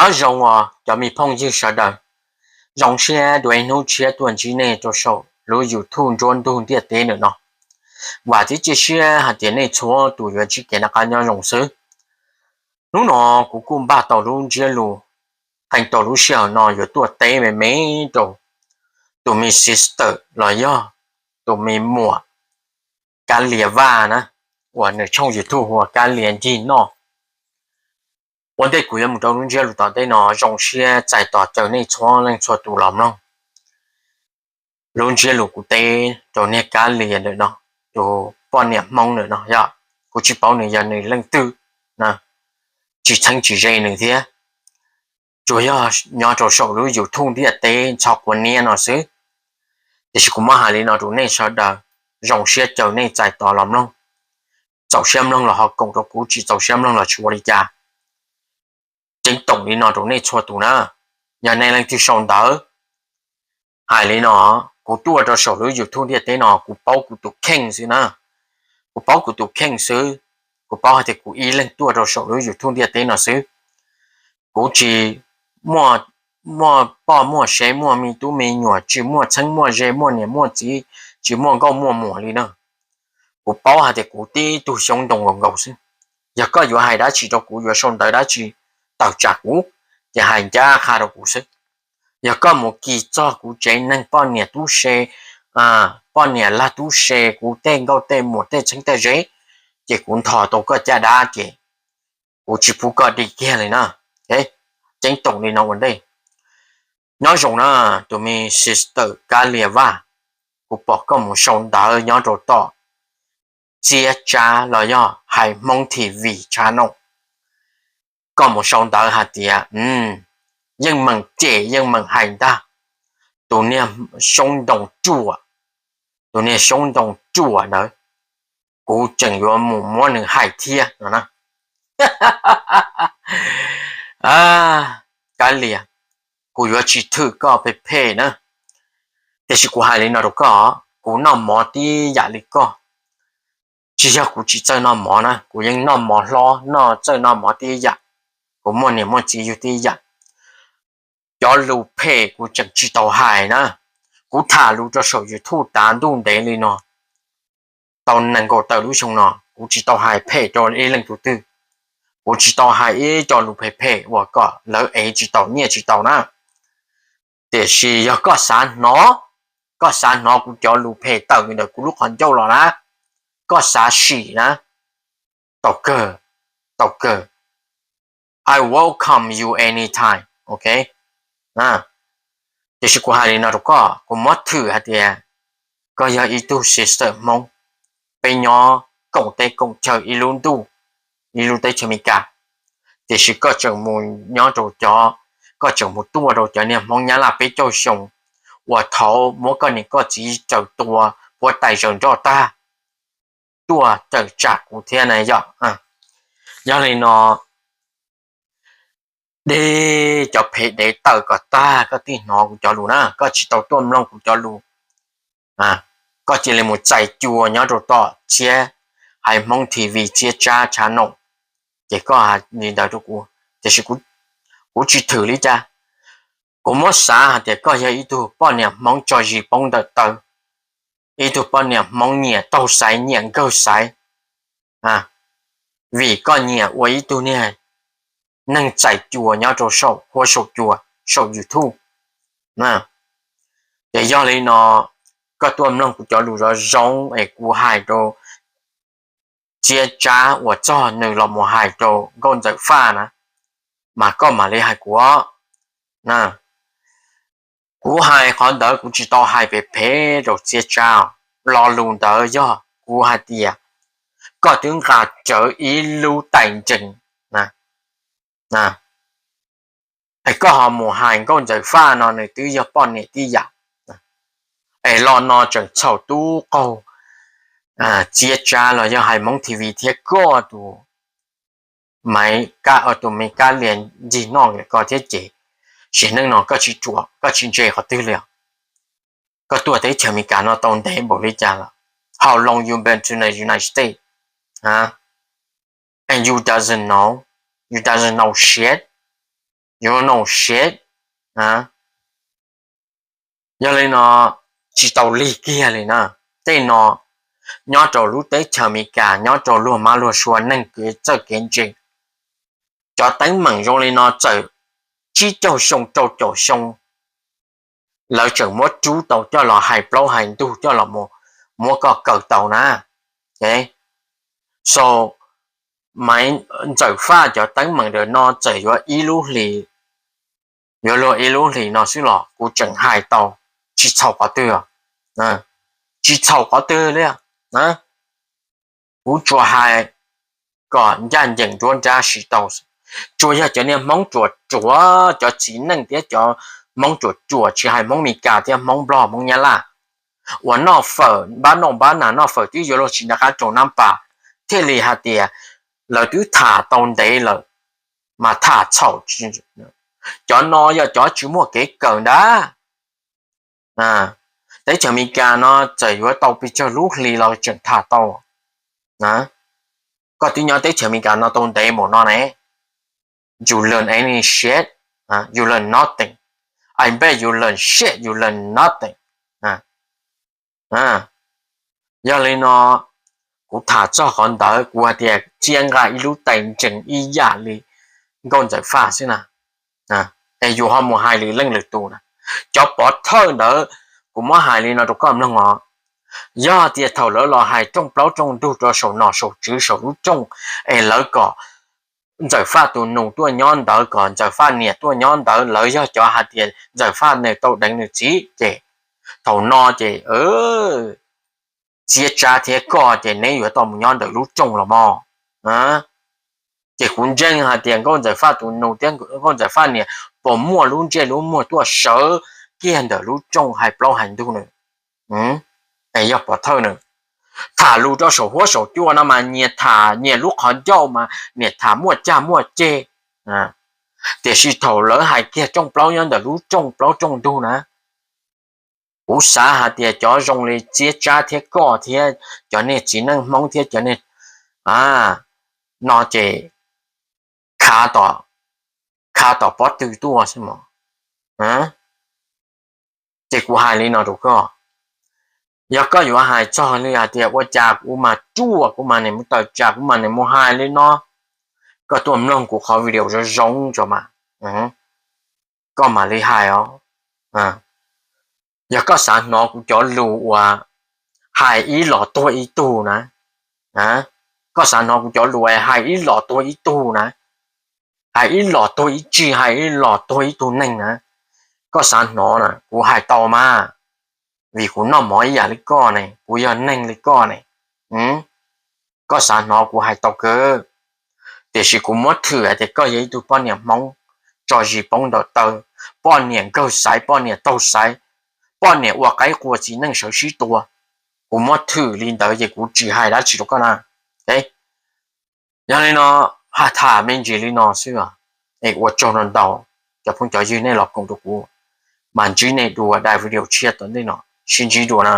Nyob zoo os cov me phooj ywg sawv daws, zoo siab dua ib hnub tshiab tuaj ntsib nej rau saum lub YouTube Ntsuab Ntug Ntiaj Teb ntawm no. Vam thiab cia siab hais tias nej txhua tus yuav ntsib kev noj qab nyob zoo xwb. Hnub no kuv kuj npaj tau lub ntsiab lus, qee tau lub sij hawm no yuav tuaj teb me me rau tus me sister los yog tus me muam Kab Lias Vaj na, uas nws tshooj YouTube hu ua Kab Lias Ncig Noj. Ua ntej kuv yuav mus rau lub ntsiab lus tom ntej no, zoo siab txais tos caw nej txhua leej txhua tus los mloog lub ntsiab lus kuv teb rau niag Kab Lias ntawm no, tus poj niam Hmoob ntawm no yog, kuv tsis paub nws yog nws leej twg, tsis txheeb tsis ze nws thiab, tsuas yog nyob rau saum lub YouTube Ntiaj Teb Ntxhov Quav Niab no xwb. Tiam sis kuv muab hais li no rau nej sawv daws, zoo siab caw nej txais tos los mloog. Txaus siab mloog los ho koom rau kuv, tsis txaus siab mloog los tsis ua li cas. Ceeb toom li no rau nej txhua tus na, yog nej leej twg sau ntawv, hais li no, kuv tuaj rau saum lub YouTube Ntiaj Teb no kuv paub kuv tus kheej xwb na. Kuv paub kuv tus kheej xwb, kuv paub hais tias kuv ib leeg tuaj rau saum lub YouTube Ntiaj Teb no xwb. Kuv tsis muaj poj muaj sev, muaj me tub me nyuam, tsis muaj txheeb muaj ze, muaj niam muaj txiv, tsis muaj nkauj muaj muam li na. Kuv paub hais tias kuv tib tug xyoob ntoo nkaus nkaus xwb. Yog koj yuav hais dab tsi rau kuv, yuav sau ntawv dab tsi tawm tsam kuv, ces hais ncaj qha rau kuv xwb. Yog koj mus kis txog kuv tsev neeg, poj niam tub se, poj niam lag tub se, kuv tej nkauj tej muam, tej txheeb tej ze, ces kuv nthos tau koj caj dab ces kuv tsis pub koj dim kiag li na. Ceeb toom li no ua ntej. Nyob zoo na, tus me sister Kab Lias Vaj, kuv pom koj mus sau ntawv nyob rau tom Txiab Tsab los yog Haiv Hmoob T V channel. Koj mus sau ntawv hais tias, yeej meem cem yeej meem hais ntag, tus niag xyoob ntoo ruam, tus niag xyoob ntoo ruam ntawd, kuv tseem yuav mus muab nws hais thiab no na. Kab Lias, kuv yuav tsis thwm koj phem phem na, tiam sis kuv hais li no rau koj, kuv noj mov tib yam li koj. Tsis yog kuv tsis txawj noj mov na, kuv yeej noj mov hlob, noj txawj noj mov tib yam, kuv muaj niam muaj txiv yug tib yam. Cov lus phem kuv tseem tsis tau hais na. Kuv tham lus rau saum YouTube tav ntuj ntev li no tau nees nkaum tawm lub xyoo no, kuv tsis tau hais phem rau ib leej tus twg. Kuv tsis tau hais ib co lus phem phem uas kom lawv ev tsis tau nyiaj tsis tau na. Tiam sis yog koj xav hnov, koj xav hnov kuv cov lus phem tawm ntawm kuv lub qhov ncauj los na, koj xav sim na, tau kawg, tau kawg. I welcome you anytime, ok? Tiam sis kuv hais li no rau koj, kuv muab thwm hais tias koj yog ib tug sister Hmoob, peb nyob koom teb koom chaw ib lub ntuj, ib lub teb chaws Amelikas, tiam sis koj tseem mus nyob rau cov, koj tseem mus tuaj rau cov niag Hmoob Nyab Laj peb caug xyoo uas thaud muab koj niam koj txiv raws tua, puab tais zaws nroj tag, tuaj tawm tsam kuv thiab na yom. Yog li no, deb cov phem dev tawm kom tag koj thiaj hnov kuv cov lus na, koj tsis tau tuaj mloog kuv cov lus. Koj cia li mus txais cua nyob rau tom Txiab, Haiv Hmoob T V Txiab Tsab channel, ces koj hais li ntawd rau kuv, tiam sis kuv tsis thwm li cas. Kuv muab xav hais tias koj yog ib tug poj niam Hmoob tso zis poob ntawm taw, ib tug poj niam Hmoob nyiam taug xaiv nyiam nkawg xaiv, vim koj nyiam ua ib tug niag neeg txais cua nyob rau saum huab saum cua, saum YouTube. Ces yog li no, koj tuaj mloog kuv cov lus zoo zoo es kuv hais rau Txiab Tsab uas txog nws los mus hais rau Nkauj Ntxawm Faj na, mas koj mam li hais kuv. Kuv hais qhov ntawd kuv tsis tau hais phem phem rau Txiab Tsab. Lo lus ntawd yog kuv hais tias koj twb nqa rawv ib lub tais ntsees, es koj ho mus hais Nkauj Ntxawm Faj no nws twb yog poj niam tib yam, es lo no tseem txhaum tub qaug Txiab Tsab los yog Haiv Hmoob T V thiab koj tus Maiv Kab, tus me Kab Lias Ncig Noj lawm koj thiab ces sim neej no koj tsis ruam koj tsis ntse qhov twg li os. Koj tuaj teb chaws Amelikas no tau ntev npaum li cas lawm? How long you been to the United States? And you doesn't know, you doesn't know shit. You know shit. Yog li no, tsis tau lig kiag li na. Tej no nyob rau lub teb chaws Amelikas, nyob rau luag mab luag sua neeg kev txawj kev ntse, cov teeb meem zoo li no txawm tsib caug xyoo rau caum xyoo, lawv tseem muab rub tau coj los hais plaub hais ntug coj los muab koj kaw tau na. So, Maiv Ntxawm Faj cov teeb meem ntawm no txawm yuav ib lub hlis, yuav luag ib lub hlis no xwb los kuv tseem hais tau, tsis txhaum qhov twg, tsis txhaum qhov twg li. Kuv tsuas hais kom ncaj ncees nruab nrab siv tau. Tsuas yog cov niag Hmoob ruam ruam, cov txiv neej thiab cov Hmoob ruam ruam, tsis hais Hmoob Meskas thiab Hmoob Nplog Hmoob Nyab Laj, uas noj fawm npab noj npab nas noj fawm twb yuav luag tsis nco qab rau nab pas, thiaj li hais tias lawv twb tham tau ntev lawm mas tham txhaum. Cov no yog cov tsis muaj kev kawm ntag. Teb chaws Amelikas no txawm yuav tau pes tsawg lub hlis los tseem tham tau. Koj twb nyob teb chaws Amelikas no tau ntev mus no ne, you learn any shit, you learn nothing. I bet you learn shit, you learn nothing. Yog li no, kuv tham txog qhov ntawd kuv hais tias txia nqa ib lub tais ntsees ib yam li Nkauj Ntxawm Faj xwb na. Es yus ho mus hais lwm leej lwm tus na. Cov pov thawj ntawd, kuv muab hais li no rau koj mloog os. Yog tias thaum lawv los hais rooj plaub rooj ntug rau saum nom saum tswv saum lub rooj, es lawv kom Ntxawm Faj tus nus tuaj nyob ntawd, kom Ntxawm Faj niam tuaj nyob ntawd, lawv yog cov hais tias Ntxawm Faj nws tau deev nws txiv ces thaum no ces Txiab Tsab thiab koj ces neb yuav tau mus nyob ntawm lub rooj los mog. Ces kuv ntseeg hais tias Nkauj Ntxawm Faj tus nus thiab Nkauj Ntxawm Faj niam puas muaj lub ntsej lub muag tuaj sawv kiag ntawm lub rooj hais plaub hais ntug nws. Es yog pov thawj nws tham lus rau saum huab saum cua no mas nyias tham nyias lub qhov ncauj mas nyias tham muaj cag muaj ceg. Tiam sis thaum lawv hais kiag rooj plaub nyob ntawm lub rooj plaub rooj ntug na, kuv xav hais tias cov zoo li Txiab Tsab thiab koj thiab cov niag txiv neej Hmoob thiab cov niag no ces khav tom, khav tom pob tw tuaj xwb mog. Ces kuv hais li no rau koj, yog koj yuav hais txog li hais tias ua cas kuv mas ruaj, kuv mas niam mus tawm tsam, kuv mas niam mus hais li no, koj tuaj mloog kuv qhov video zoo zoo tso mas, koj mam li hais os. Yog koj xav hnov kuv cov lus uas hais ib los tuag ib tug na, koj xav hnov kuv cov lus hais ib los tuag ib tug na, hais ib los tuag ib tsig, hais ib los tuag ib tug neeg na, koj xav hnov na kuv hais tau mas, vim kuv noj mov ib yam li koj ne, kuv yog neeg li koj ne. Koj xav hnov kuv hais tau kawg, tiam sis kuv muab thwm hais tias koj yog ib tug poj niam Hmoob tso zis poob ntaus taw, poj niam nkawg xaiv, poj niam taug xaiv, poj niam ua qaib qua txiv neej sawv sib tua. Kuv muab thwm li ntawd ces kuv tsis hais dab tsi rau koj na. Yog li no, tham me ntsis li no xwb, es ua tsaug ntau ntau cov phooj cov ywg nej los koom rau kuv, mas ntsib nej dua daim video tshiab tom ntej no, sib ntsib dua na.